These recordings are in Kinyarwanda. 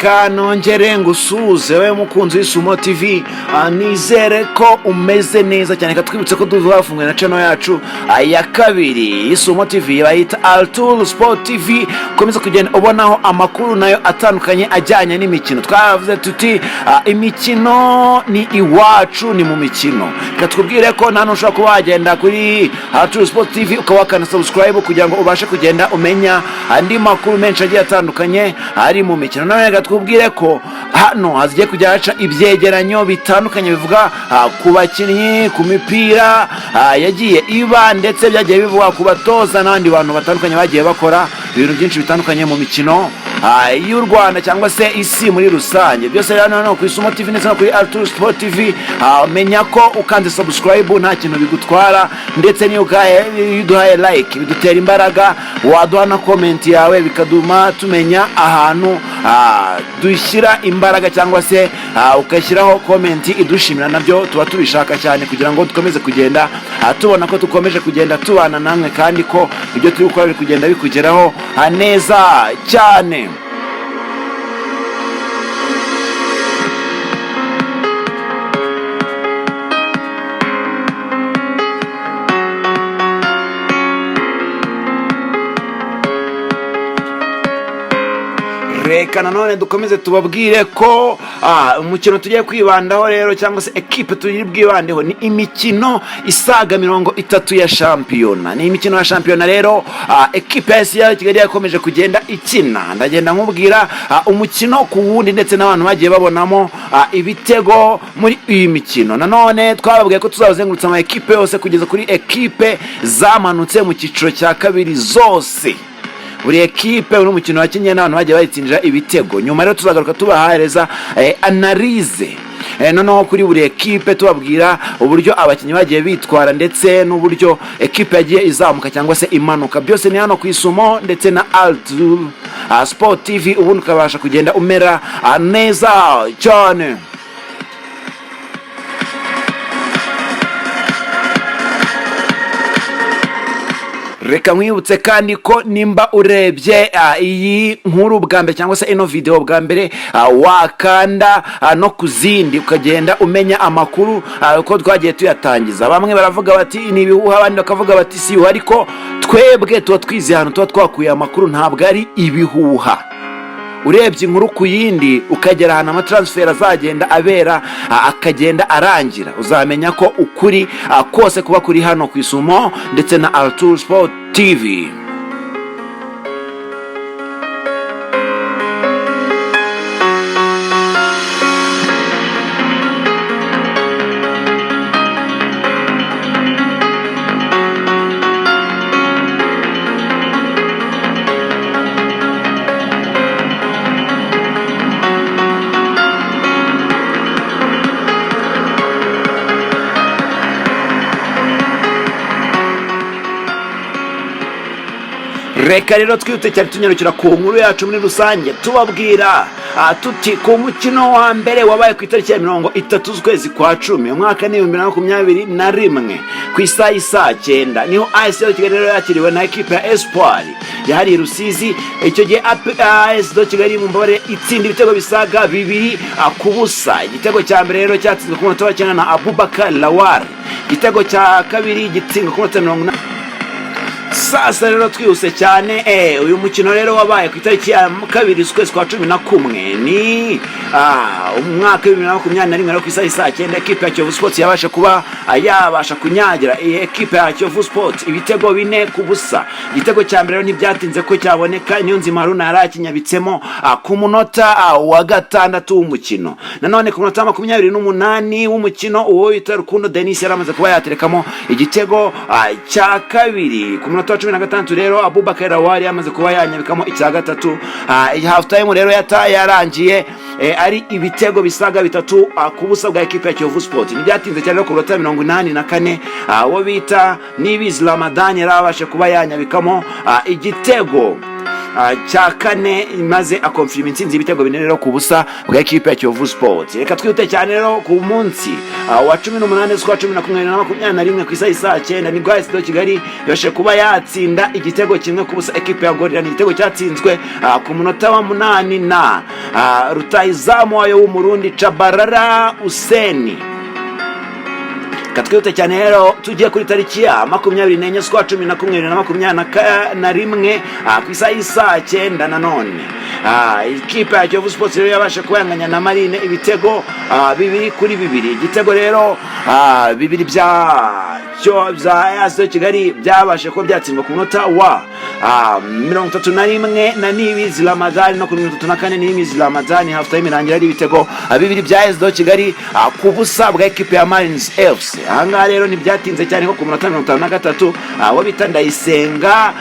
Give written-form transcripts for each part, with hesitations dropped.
Reka nongere ngusuhuze we mukunzi w'Isumo TV. Nizere ko umeze neza cyane. Reka twibutse ko tuzafunguye na channel yacu ya kabiri y'Isumo TV, bayita Altour Sport TV. Ukomeza kugenda ubonaho amakuru nayo atandukanye ajyanye n'imikino. Twavuze tuti imikino ni iwacu, ni mu mikino. Reka twubwire ko nta ushobora kuba wagenda kuri Altour Sport TV ukaba wakanda subscribe kugira ngo ubashe kugenda umenya andi makuru menshi agiye atandukanye ari mu mikino. None reka twubwire ko hano hagiye kujya haca ibyegeranyo bitandukanye bivuga ku bakinnyi, ku mipira yagiye iba, ndetse byagiye bivugwa ku batoza n'abandi bantu batandukanye bagiye bakora ibintu byinshi bitandukanye mu mikino y'u Rwanda cyangwa se isi muri rusange. Byose rero hano ku Isumo TV ndetse no kuri Altour Sport TV. Menya ko ukanze subscribe nta kintu bigutwara, ndetse n'iyo uduhaye like bidutera imbaraga, waduha na comment yawe bikaduma tumenya ahantu dushyira imbaraga, cyangwa se ugashyiraho comment idushimira, nabyo tuba tubishaka cyane kugira ngo dukomeze kugenda tubona ko dukomeje kugenda tubana namwe, kandi ko ibyo turi gukora biri kugenda bikugeraho neza cyane. Reka nanone dukomeze tubabwire ko umukino tugiye kwibandaho rero, cyangwa se ekipe turi bwibandeho, ni imikino isaga 30 ya shampiyona. Ni imikino ya shampiyona rero ekipe ya AS Kigali yakomeje kugenda ikina. Ndagenda nkubwira umukino ku wundi, ndetse n'abantu bagiye babonamo ibitego muri iyi mikino. Nanone twababwiye ko tuzabazengurutsa ama ekipe yose kugeza kuri ekipe zamanutse mu cyiciro cya kabiri zose, buri ekipe buri mukino wakinnye n'abantu bagiye bayitsindira ibitego. Nyuma rero tuzagaruka tubahereza analyse noneho kuri buri ekipe, tubabwira uburyo abakinnyi bagiye bitwara ndetse n'uburyo ekipe yagiye izamuka cyangwa se imanuka. Byose ni hano ku Isumo ndetse na Altour Sport TV, ubundi ukabasha kugenda umera neza cyane. Reka nkwibutse kandi ko nimba urebye iyi nkuru bwa mbere cyangwa se ino video bwa mbere, wakanda no ku zindi ukagenda umenya amakuru uko twagiye tuyatangiza. Bamwe baravuga bati ni ibihuha, abandi bakavuga bati si ibihuha, ariko twebwe tuba twizeye ahantu tuba twakuye amakuru, ntabwo ari ibihuha. Urebye inkuru ku yindi ukagera ahantu amatransfer azagenda abera, akagenda arangira, uzamenya ko ukuri kose kuba kuri hano ku Isumo ndetse na Altour Sport TV. Reka rero twihute cyane tunyarukira ku nkuru yacu muri rusange, tubabwira tuti ku mukino wa mbere wabaye ku itariki ya 30 z'ukwezi kwa 10, umwaka ni 2021, ku isaha y'isaa 9, niho AS Kigali rero yakiriwe na ekipe ya Espoir yahariye Rusizi. Icyo gihe AS Kigali, mu mbabare, itsinda ibitego bisaga 2-0. Igitego cya mbere rero cyatsinzwe ku munota wa 9 na Abubakar Lawal, igitego cya kabiri gitsindwa ku munota 80. Sasa rero twihuse cyane, uyu mukino rero wabaye ku itariki ya 2 z'ukwezi kwa 11, ni umwaka wa 2021 rero, ku isaha saa 9, ekipe ya Kiyovu Sports yabasha kuba yabasha kunyagira iyi ekipe ya Kiyovu Sports ibitego 4-0. Igitego cya mbere rero ntibyatinze ko cyaboneka, Niyonzima Haruna yari akinyabitsemo ku munota wa 6 w'umukino. Nanone ku munota wa 28 w'umukino, uwo bita Rukundo Denis yari amaze kuba yaterekamo igitego cya kabiri. Ku munota wa 16 rero Abubakar Lawal yamaze kuba yanyabikamo icya gatatu. Half time rero yarangiye ari ibitego bisaga 3-0 bwa ekipe ya Kiyovu Sport. Ntibyatinze cyane rero, ku minota 84, uwo bita Nibizi Ramadani yari abashe kuba yanyabikamo igitego. cya kane, maze akonfirima intsinzi y'ibitego 4 rero ku busa bwa ekipe ya Kiyovu Sports. Reka twihute cyane rero ku munsi wa 18 z'ukwa 11 2021, ku isaha y'isaa 9, nibwo AS de Kigali yabashije kuba yatsinda igitego 1-0 ekipe ya Gorilla. Ni igitego cyatsinzwe ku munota wa 8 na rutahizamu wayo w'Umurundi Chabarara Useni. Katwihute cyane rero tugiye kuri tariki ya 24 z'ukwa 11 2021, ku isaha y'isaa 9 nanone, ikipe ya Kiyovu Sports rero yabashe kuba yanganya na Marine ibitego 2-2. Igitego rero bibiri bya AS Kigali byabashe kuba byatsindwa ku munota wa 31 na Nibizi Ramadhani no ku 34 Nibizi Ramadhani. Half time irangira ari ibitego 2 bya AS Kigali ku busa bwa ekipe ya Marines FC. Ahangaha rero ntibyatinze cyane ko ku munota 53 uwo bita Ndayisenga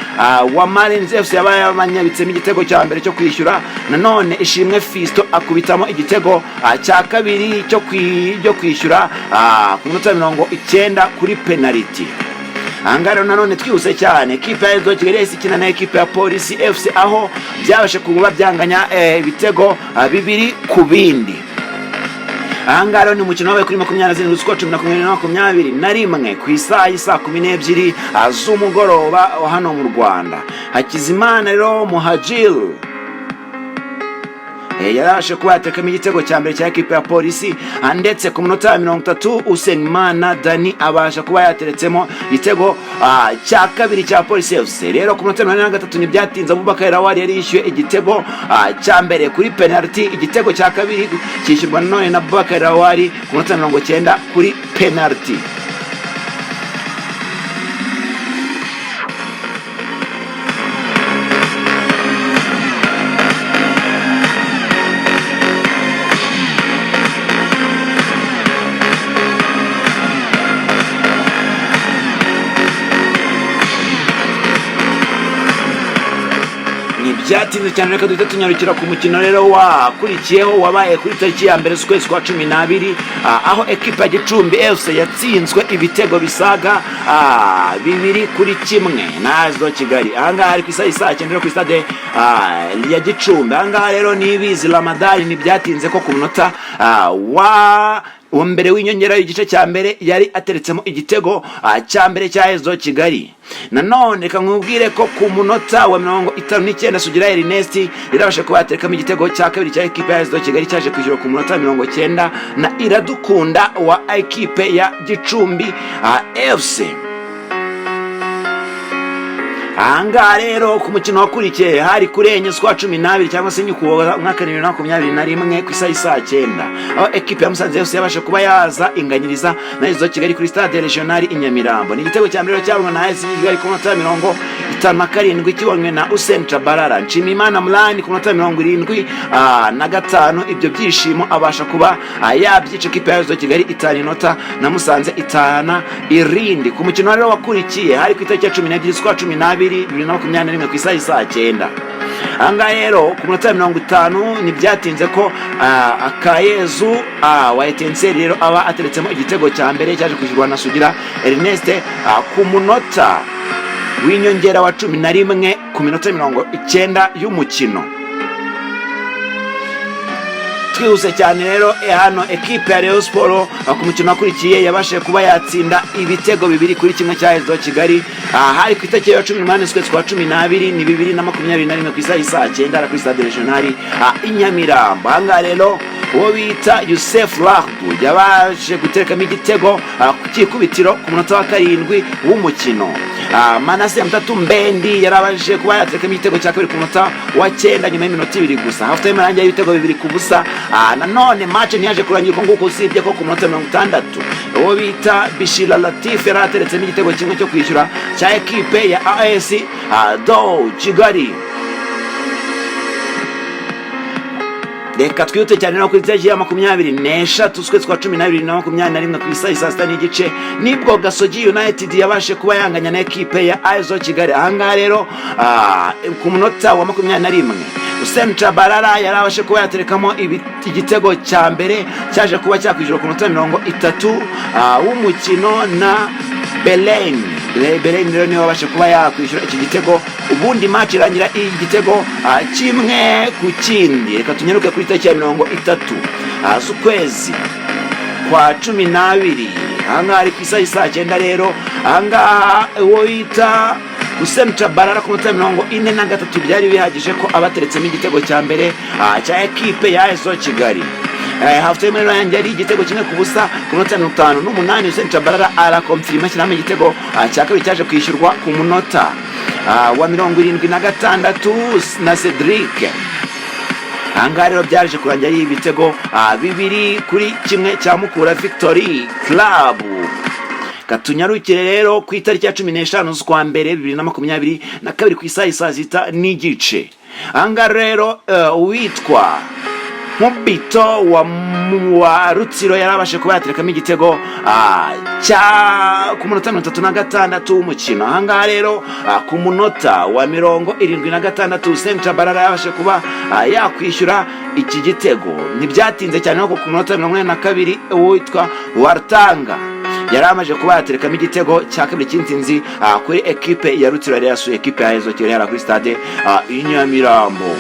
wa Marines FC yabaye yabanyabitsemo igitego cya mbere cyo kwishyura. Nanone Ishimwe Fisto akubitamo igitego cya kabiri cyo kwishyura ku munota 90 kuri penaliti. Ahangaha rero nanone twihuse cyane, ekipe ya AS Kigali yahise ikina na ekipe ya Polisi FC, aho byabashe kuba byanganya ibitego 2 ku bindi. Ahangaha rero ni umukino wabaye kuri 27 z'ukwa 11 2021, ku isaha y'isaa 12 z'umugoroba hano mu Rwanda. Hakizimana rero Muhajir yarabashe kuba yatekamo igitego cya mbere cya ekipe ya Polisi, ndetse ku munota wa 30 Usengimana Dani abasha kuba yateretsemo igitego cya kabiri cya Polisi FC. Rero ku munota 43 ntibyatinze, Abubakar Lawal yari yishyuye igitego cya mbere kuri penalty. Igitego cya kabiri cyishyurwa nanone na Abubakar Lawal ku munota 90 kuri penalty. Ntibyatinze cyane, reka duhite tunyarukira ku mukino rero wakurikiyeho wabaye kuri tariki ya 1 z'ukwezi kwa 12, aho ekipa ya Gicumbi FC yatsinzwe ibitego bisaga 2-1 na AS Kigali. Ahangaha ari ku isaha y'isaa 9 rero kuri stade ya Gicumbi. Ahangaha rero Nibizi Ramadani, ntibyatinze ko ku munota wa mbere w'inyongera y'igice cya mbere yari ateretsemo igitego cya mbere cya AS Kigali. Nanone reka nkubwire ko ku munota wa 59 Sugira Ernest yarabasha kuba yaterekamo igitego cya kabiri cya ekipe ya AS Kigali, cyaje kwishyura ku munota 90 na Iradukunda wa ekipe ya Gicumbi FC. Ahangaha rero ku mukino wakurikiye hari kuri 4 z'ukwa 12 cyangwa se nyukuboza umwaka 2021, ku isaha y'isaa 9, aho ekipe ya Musanze yose yabasha kuba yaza inganyiriza na AS Kigali kuri stade regional i Nyamirambo. Ni igitego cya mbere cyabonwe na AS Kigali ku munota 57, kibonywe na Hussein Tchabalala. Nshimiyimana Murani ku munota 75, ibyo byishimo abasha kuba yabyica, ekipe ya AS Kigali itanu inota na Musanze itahana irindi. Ku mukino rero wakurikiye hari ku itariki ya 12 z'ukwa 12 2021, ku isaha y'isaa 9. Ahangaha rero ku munota wa 50 ntibyatinze ko Akayezu wa Etincelles rero aba ateretsemo igitego cya mbere cyaje kwishyurwa na Sugira Ernest ku munota w'inyongera wa 11 ku minota 90 y'umukino. Twihuse cyane rero, hano ekipe ya Rayon Sport ku mukino wakurikiye yabashije kuba yatsinda ibitego 2-1 cya AS Kigali. Hari ku itariki ya 18 z'ukwezi kwa 12, ni 2021, ku isaha y'isaa 9 kuri stade regional i Nyamirambo. Ahangaha rero uwo bita Yusef Rahbu yabashe guterekamo igitego ku cyikubitiro ku munota wa 7 w'umukino. Manase Mutatu Mbendi yarabashije kuba yaterekamo igitego cya kabiri ku munota wa 9 nyuma y'iminota 2 gusa. Half time irangiye ibitego 2-0. Nanone match ntiyaje kurangira uko nguko, usibye ko ku munota 60 uwo bita Bishira Latif yari ateretsemo igitego kimwe cyo kwishyura cya ekipe ya AS do Kigali. Reka twihute cyane no kuri tariki ya 23 z'ukwezi kwa 12 2021, ku isaha saa 6:30, nibwo Gasogi United yabashe kuba yanganya na ekipe ya AS Kigali. Ahangaha rero ku munota wa 21 Hussein Tchabalala yarabashe kuba yaterekamo igitego cya mbere cyaje kuba cyakwishyura ku munota 30 w'umukino na Belen. Bellerin rero niwe wabashe kuba yakwishyura iki gitego, ubundi match irangira igitego 1-1. Reka tunyaruke kuri tariki ya 30 z'ukwezi kwa 12. Ahangaha ari ku isaha y'isaa 9. Rero ahangaha uwo bita Hussein Tchabalala ku minota 43 byari bihagije ko abateretsemo igitego cya mbere cya ekipe ya AS Kigali. Half time rero yanjye ari igitego 1-0. Ku minota 58 Hussein Tchabalala arakonfirima, ashyiramo igitego cya kabiri cyaje kwishyurwa ku munota wa 76 na Cedric. Ahangaha rero byaje kurangira ari ibitego 2-1 cya Mukura Victory Club. Katunyarukire rero ku itariki ya 15 z'ukwa mbere 2022 ku isaha saa 6:30. Ahangaha rero uwitwa Nkubito wa Rutsiro yarabashe kuba yaterekamo igitego cya ku munota 36 w'umukino. Ahangaha rero ku munota wa 76 Hussein Tchabalala yabashe kuba yakwishyura iki gitego. Ntibyatinze cyane kuko ku munota 42 uwitwa Wartanga yari amaze kuba yaterekamo igitego cya kabiri cy'intsinzi kuri ekipe ya Rutsiro yari yasuye ekipe ya AS Kigali hariya kuri stade i Nyamirambo.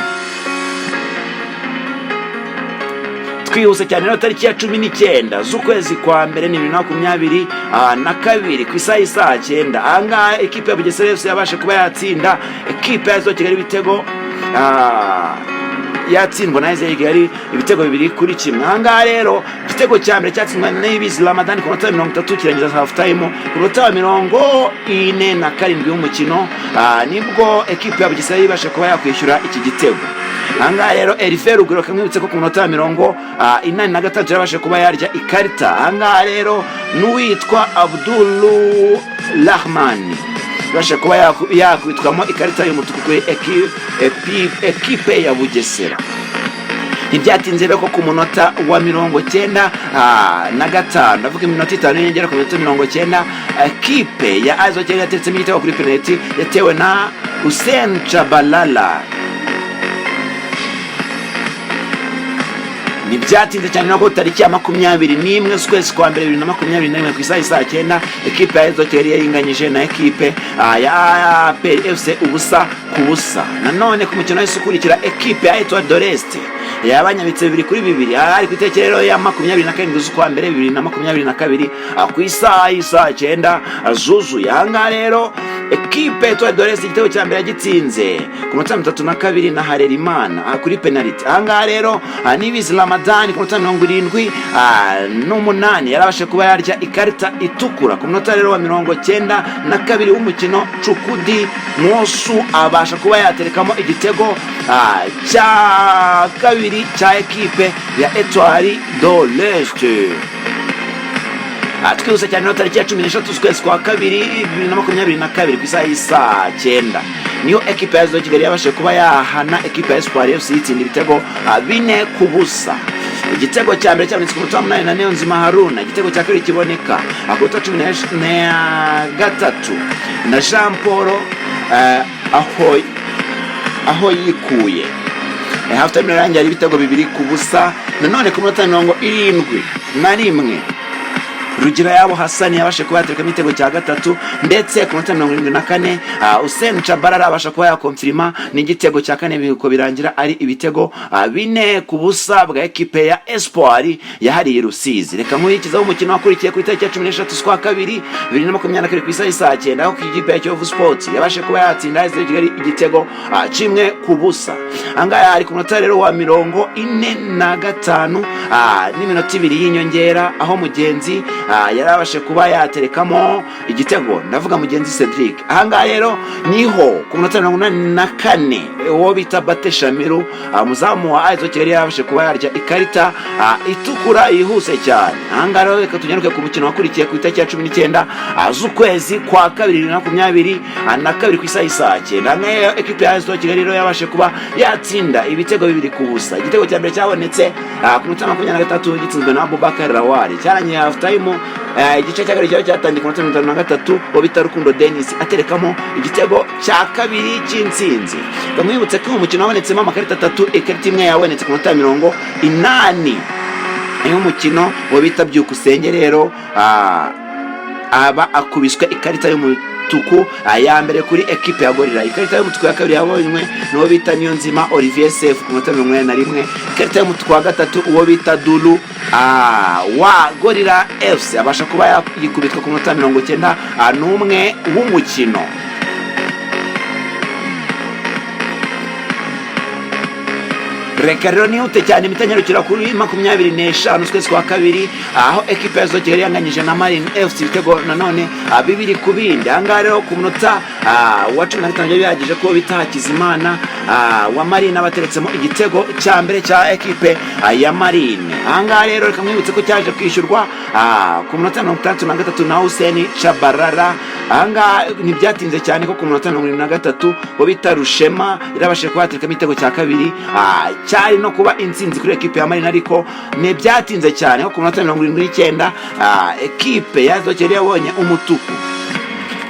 Twihuse cyane rero, tariki ya 19 z'ukwezi kwa mbere ni 2022 ku isaha y'isaa 9. Ahangaha ekipe ya Bugesera FC yabashe kuba yatsinda ekipe ya AS Kigali ibitego, yatsindwa na AS Kigali ibitego 2-1. Ahangaha rero igitego cya mbere cyatsinzwe na Niyibizi Ramadhan ku minota 30, kirangiza half time. Ku munota wa 47 w'umukino nibwo ekipe ya Bugesera yibashe kuba yakwishyura iki gitego. Ahangaha rero Erife Rugwiro, kamwibutse ko ku munota wa 86 yabashe kuba yarya ikarita. Ahangaha rero n'uwitwa Abdulu Rahman yabashe kuba yakwitwamo ikarita y'umutuku kuri ekipe ya Bugesera. Ntibyatinze rero ko ku munota wa 95, ndavuga iminota 5 y'inyongera ku minota 90, ekipe ya AS Kigali yateretsemo igitego kuri penaliti yatewe na Hussein Tchabalala. Ntibyatinze cyane nako tariki ya 21 z'ukwezi kwa mbere 2021 ku isaha saa 9, ekipe ya AS Kigali yaringanyije na ekipe ya APR FC 0-0. Nanone ku mukino wahise ukurikira, ekipe ya Etoile de l'Est yabanyabitse 2-2. Hari ku itariki rero ya 27 z'ukwa mbere 2022 ku isaha y'isaa 9 zuzuye. Ahangaha rero ekipe Etoile de l'Est igitego cya mbere yagitsinze ku minota 32 na Harerimana kuri penaliti. Ahangaha rero Niyibizi Ramadhan ku minota 78 yarabashe kuba yarya ikarita itukura. Ku munota rero wa 92 w'umukino, Cukudi Nwosu abasha kuba yaterekamo igitego cya kabiri cya ekipe ya Etoile de l'Est. Twihuse cyane rero, tariki ya 13 z'ukwezi kwa kabiri 2022 ku isaha y'isaa 9 niyo ekipe ya AS Kigali yabashije kuba yahana ekipe ya Espoir FC, yitsinda ibitego 4-0. Igitego cya mbere cyabonetse ku munota wa 8 na Niyonzima Haruna. Igitego cya kabiri kiboneka ku munota 13 na Jean Paul aho yikuye. Half time irangiye ari ibitego 2-0. Nanone ku minota 71 Rugira yabo Hasani yabashe kuba yaterekamo igitego cya gatatu, ndetse ku minota 74 Hussein Tchabalala abasha kuba yakonfirima n'igitego cya kane, biko birangira ari ibitego 4-0 bwa ekipe ya Espoir yahariye Rusizi. Reka nkurikizaho umukino wakurikiye ku itariki ya 13 z'ukwa kabiri 2022 ku isaha y'isaa 9, aho ku ikipe ya Kiyovu Sports yabashe kuba yatsinda AS Kigali igitego 1-0. Ahangaha ari ku munota rero wa 45 n'iminota 2 y'inyongera, aho Mugenzi yarabashe kuba yaterekamo igitego, ndavuga Mugenzi Cedric. Ahangaha rero niho ku munota 84 uwo bita Bate Shamiru, muzamu wa AS Kigali, yarabashe kuba yarya ikarita itukura yihuse cyane. Ahangaha rero reka tunyaruke ku mukino wakurikiye ku itariki ya 19 z'ukwezi kwa kabiri 2022 ku isaha y'isaa 9. Ahangaha ekipe ya AS Kigali rero yabashe kuba yatsinda ibitego 2-0. Igitego cya mbere cyabonetse ku minota 23, gitsinzwe na Abubakar Lawali, cyarangiye half time. Igice cya kabiri cyari cyatangiye ku minota 53, uwo bita Rukundo Denis aterekamo igitego cya kabiri cy'intsinzi. Bamwibutse ko uyu mukino wabonetsemo amakarita atatu. Ikarita imwe yabonetse ku minota 80 y'umukino, uwo bita Byukusenge rero aba akubiswe ikarita y'umu y'umutuku ya mbere kuri ekipe ya Gorilla. Ikarita y'umutuku ya kabiri yabonywe n'uwo bita Niyonzima Olivier Sefu ku minota 41. Ikarita y'umutuku wa gatatu, uwo bita Dulu wa Gorilla FC, abasha kuba yikubitwa ku minota 91 w'umukino. Reka rero nihute cyane, imitanyarukira kuri 25 z'ukwezi kwa kabiri, aho ekipe ya Kigali yanganyije na Marine FC ibitego nanone 2-2. Ahangaha rero ku munota wa 15 byari bihagije ko bita Hakizimana wa Marine abateretsemo igitego cya mbere cya ekipe ya Marine. Ahangaha rero reka mwibutse ko cyaje kwishyurwa ku munota 63 na Hussein Chabarara. Ahangaha ntibyatinze cyane ko ku munota 73 wo bita Rushema yarabashije kuba yaterekamo igitego cya kabiri, cyari no kuba intsinzi kuri ekipe ya Marine, ariko ntibyatinze cyane ko ku munota 79 ekipe ya Kigali yabonye umutuku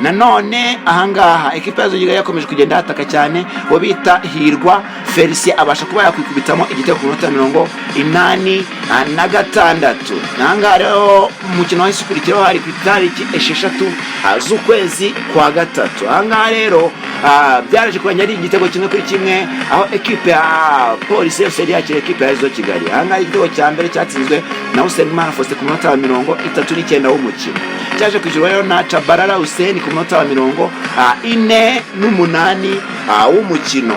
nanone. Ahangaha ekipe ya Kigali yakomeje kugenda hataka cyane, uwo bita Hirwa Felicien abasha kuba yakwikubitamo igitego ku minota 86. Ahangaha rero umukino wahise ukurikiraho hari ku itariki 6 z'ukwezi kwa gatatu. Ahangaha rero byaraje kurangira ari igitego 1-1, aho ekipe ya Polisi FC yari yakira ekipe ya AS Kigali. Ahangaha igitego cya mbere cyatsinzwe na Usengimana Faustin ku munota wa 39 w'umukino, cyaje kwishyurwa rero na Chabarara Hussein ku munota wa 48 w'umukino.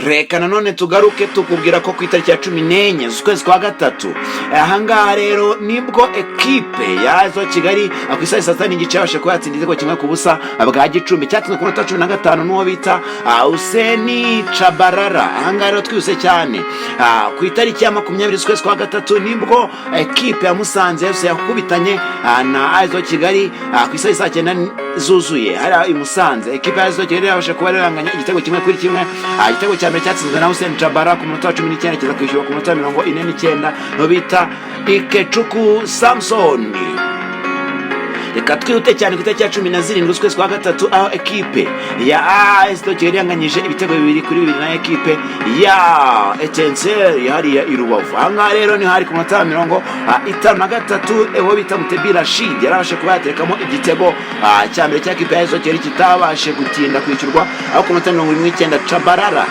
Reka nanone tugaruke tukubwira ko ku itariki ya 14 z'ukwezi kwa gatatu, ahangaha rero nibwo ekipe ya AS Kigali ku isaha saa sita n'igice yabashe kuba yatsinda igitego 1-0 bwa Gicumbi, cyatsinzwe ku minota 15 n'uwo bita Useni Chabarara. Ahangaha rero twihuse cyane, ku itariki ya 20 z'ukwezi kwa gatatu nibwo ekipe ya Musanze FC yakubitanye na AS Kigali ku isaha saa cyenda zuzuye hariya i Musanze. Ekipe ya AS Kigali yabashe kuba yanganya igitego 1-1. Igitego cya mbere cyatsinzwe na Hussein Jabara ku munota wa 19, kiza kwishyurwa ku munota wa 49 no bita Ikechuku Samson. Reka twihute cyane ku itariki ya 17 z'ukwezi kwa gatatu, aho ekipe ya AS Kigali yanganyije ibitego 2-2 na ekipe ya Etincelle hariya i Rubavu. Ahangaha rero niho hari ku munota wa 53, uwo bita Mutebi Rashid yarabashe kuba yaterekamo igitego cya mbere cya ekipe ya AS Kigali, kitabashe gutinda kwishyurwa, aho ku munota 79 Chabarara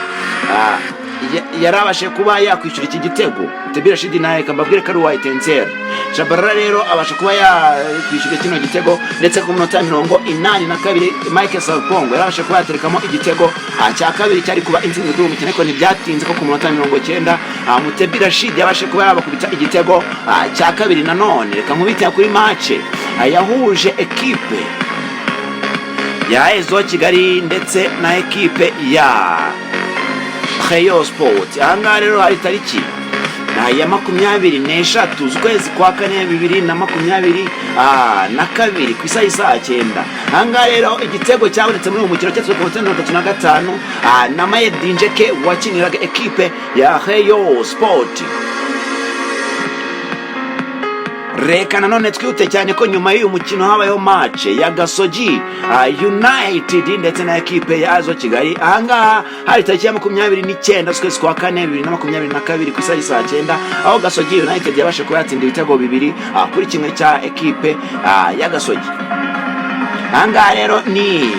yarabashe kuba yakwishyura iki gitego. Mutebi Rashid nawe reka mbabwire ko ari uwa Etincelle. Chabarara rero abasha kuba yakwishyura kino gitego, ndetse ku minota 82 Mike Sarpongo yarabashe kuba yaterekamo igitego cya kabiri cyari kuba intsinzi kuri uwo mukino, ariko ntibyatinze ko ku minota 90 Mutebi Rashid yabashe kuba yabakubita igitego cya kabiri nanone. Reka nkubite kuri match yahuje ekipe ya AS Kigali ndetse na ekipe ya Rayon Sport. Ahangaha rero hari tariki ya 23 z'ukwezi kwa kane 2022 ku isaha y'isaha cyenda. Ahangaha rero igitego cyabonetse muri uwo mukino cyatsinzwe ku minota 35 na Maye Dinjeke wakiniraga ekipe ya Rayon Sport. Reka nanone twihute cyane ko nyuma y'uyu mukino habayeho match ya Gasogi United ndetse na ekipe ya AS Kigali. Ahangaha hari tariki ya 29 z'ukwezi kwa kane 2022 ku isaha saa cyenda, aho Gasogi United yabashe kuba yatsinda ibitego 2-1 cya ekipe ya Gasogi. Ahangaha rero ni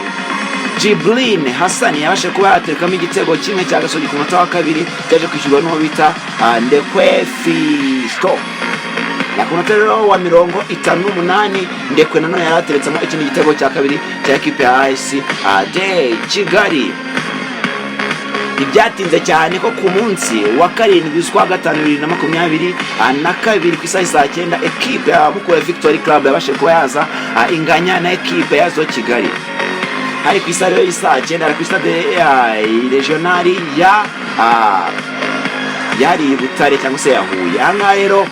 Jibril Hassan yabashe kuba yaterekamo igitego kimwe cya Gasogi ku munota wa kabiri, cyaje kwishyurwa n'uwo bita Ndekwe Fisto. Na ku munota rero wa 58 Ndekwe nanone yari ateretsemo ikindi gitego cya kabiri cya ekipe ya AS de Kigali. Ntibyatinze cyane ko ku munsi wa 7 z'ukwa gatanu 2022 ku isaha saa cyenda, ekipe ya Mukura Victory Club yabashije kuba yaza inganya na ekipe ya AS Kigali. Hari ku isaha rero y'isaa cyenda, hari ku stade regionali ya yari i Butare cyangwa se ya Huye. Ahangaha rero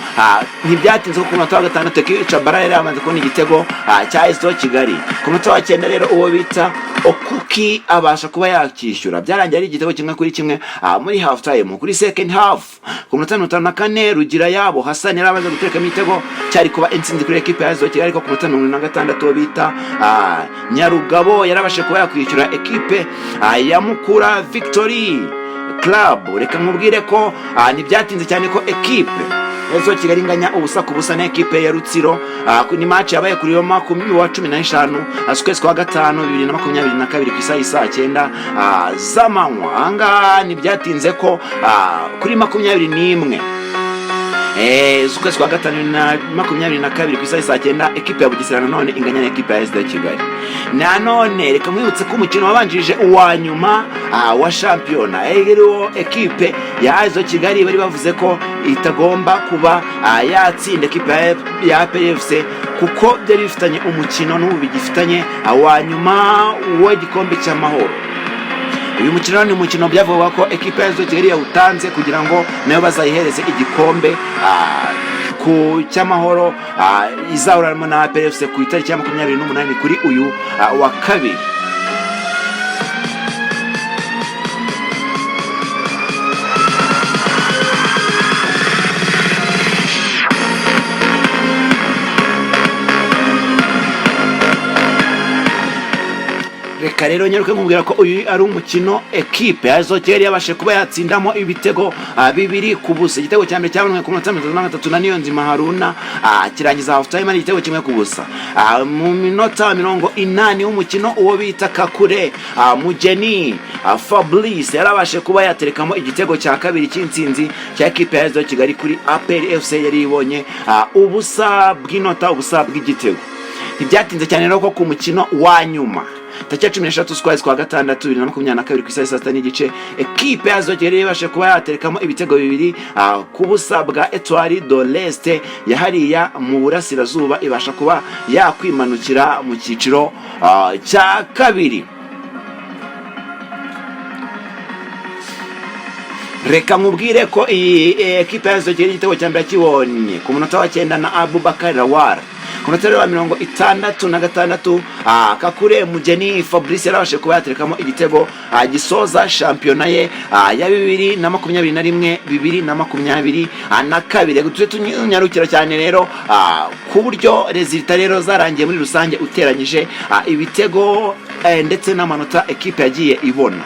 ntibyatinze ko ku munota wa gatandatu Chabara yari yamaze kubona igitego cya AS Kigali. Ku munota wa cyenda rero uwo bita Okuki abasha kuba yakishyura. Byarangiye ari igitego 1-1 muri half time. Kuri second half, ku minota 54, Rugira yabo Hassan yari amaze guterekamo igitego cyari kuba intsinzi kuri ekipe ya AS Kigali, ariko ku minota 76 uwo bita Nyarugabo yarabashe kuba yakwishyura ekipe ya Mukura Victory Club. Reka nkubwire ko ntibyatinze cyane ko ekipe AS Kigali inganya 0-0 na ekipe ya Rutsiro. Ni match yabaye kuri wa 15 z'ukwezi kwa gatanu 2022 ku isaha y'isaa 9 z'amanywa. Ahangaha ntibyatinze ko kuri 21 z'ukwezi kwa gatanu 2022 ku isaha y'isaa 9, ekipe ya Bugesera nanone inganya na ekipe ya AS Kigali. Nanone reka nkwibutse ko umukino wabanjirije uwa nyuma wa shampiyona iriho ekipe ya AS Kigali bari bavuze ko itagomba kuba yatsinda ekipe ya APR FC, kuko byari bifitanye umukino n'ubu bigifitanye wa nyuma w'igikombe cy'amahoro. Uyu mukino ni umukino byavugwaga ko ekipe ya AS Kigali yawutanze kugira ngo nayo bazayihereze igikombe ku cy'amahoro izahuranamo na APR FC ku itariki ya 28 kuri uyu wa kabiri. Reka rero nyaruke nkubwira ko uyu ari umukino ekipe ya AS Kigali yabashije kuba yatsindamo ibitego 2-0. Igitego cya mbere cyabonwe ku minota 33 na Niyonzima Haruna, kirangiza half time ari igitego 1-0. Mu minota 80 w'umukino, uwo bita Kakure Mugeni Fabrice yarabashe kuba yaterekamo igitego cya kabiri cy'intsinzi cya ekipe ya AS Kigali kuri APR FC yari ibonye ubusa bw'inota, ubusa bw'igitego. Ntibyatinze cyane rero ko ku mukino wa nyuma, tariki ya 13 z'ukwezi kwa gatandatu 2022 ku isaha ya saa 6:30, ekipe ya AS Kigali ibashe kuba yaterekamo ibitego 2-0 bwa Etoile de l'Est ya hariya mu burasirazuba, ibasha kuba yakwimanukira mu cyiciro cya kabiri. Reka nkubwire ko iyi ekipe ya AS Kigali igitego cya mbere yakibonye ku munota wa 9 na Abubakar Lawal. Ku munota wa 66, Kakure Mugeni Fabrice yarabashe kuba yaterekamo igitego gisoza shampiyona ye ya 2021 2022. Tujye tunyarukira cyane rero ku buryo résultats rero zarangiye muri rusange, uteranyije ibitego ndetse n'amanota ekipe yagiye ibona.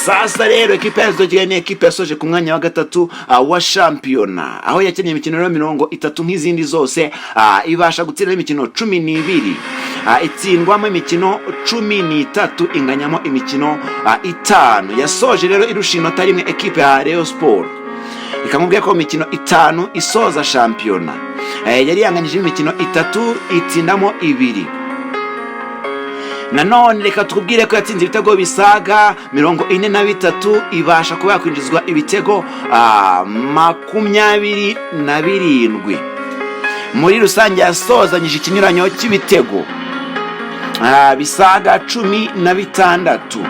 Sasa rero ekipe ya AS Kigali ni ekipe yasoje ku mwanya wa gatatu wa shampiyona, aho yakinnye imikino rero 30 nk'izindi zose, ibasha gutsinda imikino 12, itsindwamo imikino 13, inganyamo imikino itanu. Yasoje rero irusha inota rimwe ekipe ya Rayon Sport. Reka nkubwire ko mu mikino itanu isoza shampiyona yari yanganyije imikino itatu, itsindamo ibiri. Nanone reka tukubwire ko yatsinze ibitego bisaga 43, ibasha kuba yakwinjizwa ibitego 27. Muri rusange yasozanyije ikinyuranyo cy'ibitego bisaga 16.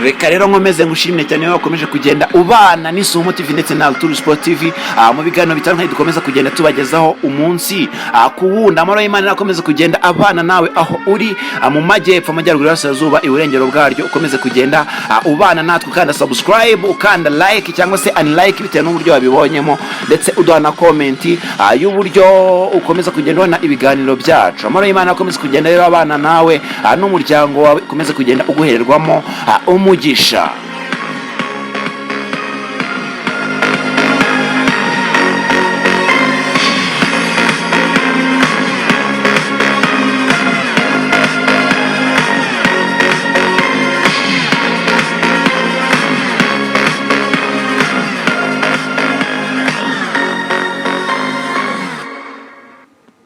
Reka rero nkomeze ngushimire cyane wowe wakomeje kugenda ubana n'Isumo TV ndetse na Altour Sport TV mu biganiro bitandukanye dukomeza kugenda tubagezaho umunsi ku wundi. Amahoro y'Imana akomeze kugenda abana nawe aho uri mu majyepfo, amajyaruguru, y'Iburasirazuba, iburengero bwaryo. Ukomeze kugenda ubana natwe, ukanda subscribe, ukanda like cyangwa se unlike bitewe n'uburyo wabibonyemo, ndetse uduha na comment y'uburyo ukomeza kugenda ubona ibiganiro byacu. Amahoro y'Imana akomeze kugenda rero abana nawe n'umuryango wawe, ukomeze kugenda uguhererwamo umugisha.